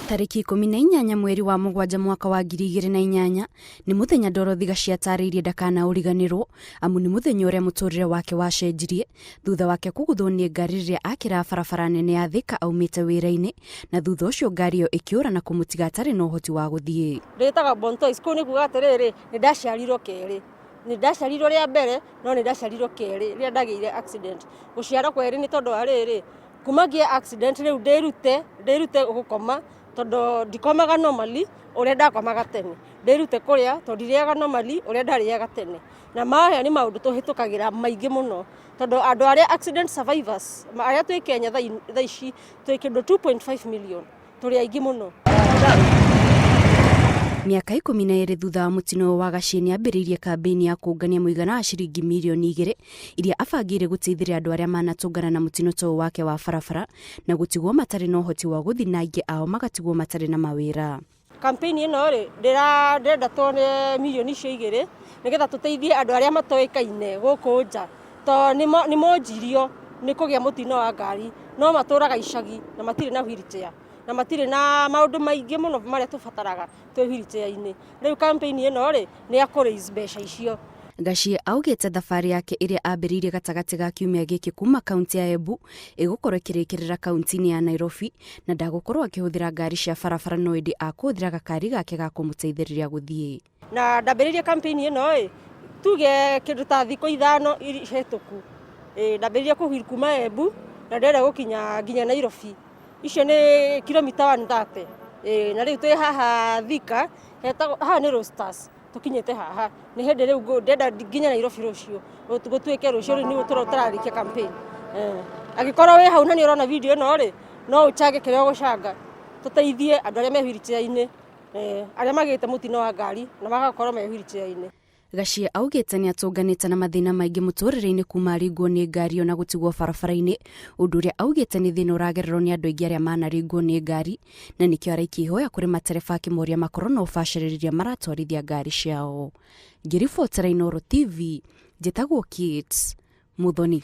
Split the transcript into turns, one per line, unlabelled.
Tarĩki 18 mweri wa 7 mwaka wa 2008 nĩ mũthenya Dorothy Gachie atarĩirie ndakanaũriganĩrwo amu nĩ mũthenya ũrĩa mũtũrĩre wake wacenjirie thutha wake kũgũthwo nĩ ngari rĩrĩa akĩraga barabara nene ya Thika aumĩte wĩra-inĩ na thutha ũcio ngari ĩyo ĩkĩũra na kũmũtiga atarĩ na ũhoti wa gũthiĩ.
Ndĩtaga born twice kũu nĩ kuga atĩrĩrĩ, nĩ ndaciarirwo kerĩ, nĩ ndaciarirwo rĩa mbere no nĩ ndaciarirwo kerĩ rĩrĩa ndagĩire accident. Gũciarwo kerĩ nĩ tondũ wa rĩrĩ, kuma ngĩe accident rĩu ndĩrute, ndĩrute gũkoma tondũ ndikomaga normally ũrĩa ndakomaga tene, ndĩrute kũrĩa tondũ ndirĩaga normally ũrĩa ndarĩaga tene. Na maya nĩ maũndũ tũhĩtũkagĩra maingĩ mũno tondũ andũ arĩa accident survivors arĩa twĩ Kenya thaa ici twĩ kĩndũ 2.5 million, tũrĩ aingĩ mũno.
Mĩaka 12 thutha wa mũtino ũyũ wa Gachie nĩ ambĩrĩirie kambĩini ya kũngania mũigana wa ciringi mirioni 2 iria abangĩire gũteithĩrĩria andũ arĩa manatũngana na mũtino ta ũyũ wake wa barabara na gũtigwo matarĩ na ũhoti wa gũthiĩ na aingĩ ao magatigwo matarĩ na mawĩra.
Campaign ĩno rĩ, ndĩrenda tuone mirioni icio 2 nĩgetha tũteithie andũ arĩa matoĩkaine gũkũ nja, tondũ nĩ monjirio nĩ kũgĩa mũtino wa ngari, no matũraga icagi na matirĩ na wheelchair na matirĩ na maũndũ maingĩ mũno marĩa tũbataraga twĩ wheelchair-inĩ. Rĩu campaign ĩno rĩ, nĩ ya kũ raise mbeca icio.
Gachie augĩte thabarĩ yake ĩrĩa ambĩrĩirie gatagatĩ ga kiumia gĩkĩ kuma kaunti ya Embu ĩgũkorwo ĩkĩrĩkĩrĩra kaunti-inĩ ya Nairobi na ndagũkorwo akĩhũthĩra ngari cia barabara no ĩndĩ akũhũthĩra gakari gake ga kũmũteithĩrĩria gũthiĩ.
Na ndambĩrĩirie campaign ĩno ĩ, tuge kĩndũ ta thikũ 5 hĩtũku, ndambĩrĩirie kũ kuma Embu na ndĩrenda gũkinya nginya Nairobi, icio nĩ kilomita 130, na rĩu twĩ haha Thika, hetagwo haha nĩ Roasters, tũkinyĩte haha, nĩ hĩndĩ rĩu ndĩrenda nginya Nairobi rũciũ, gũtuĩke rũciũ rĩu nĩguo tũrarĩkia campaign. Angĩkorwo wĩ hau na nĩ ũrona video ĩno rĩ, no ũchange kĩrĩa ũgũcanga, tũteithie andũ arĩa me wheelchair-inĩ, arĩa magĩte mũtino wa ngari na magakorwo me wheelchair-inĩ.
Gachie augĩte nĩ atũnganĩte na mathĩna maingĩ mũtũrĩre-inĩ kuma aringwo nĩ ngari ona gũtigwo barabara-inĩ, ũndũ ũrĩa augĩte nĩ thĩna ũragererwo nĩ andũ aingĩ arĩa manaringwo nĩ ngari na nĩkĩo araikia ihoya kũrĩ matereba akĩmoria makorwo na ũbacĩrĩri rĩrĩa maratwarithia ngari ciao. Ngĩribotera Inooro TV, njĩtagwo Kate Muthoni.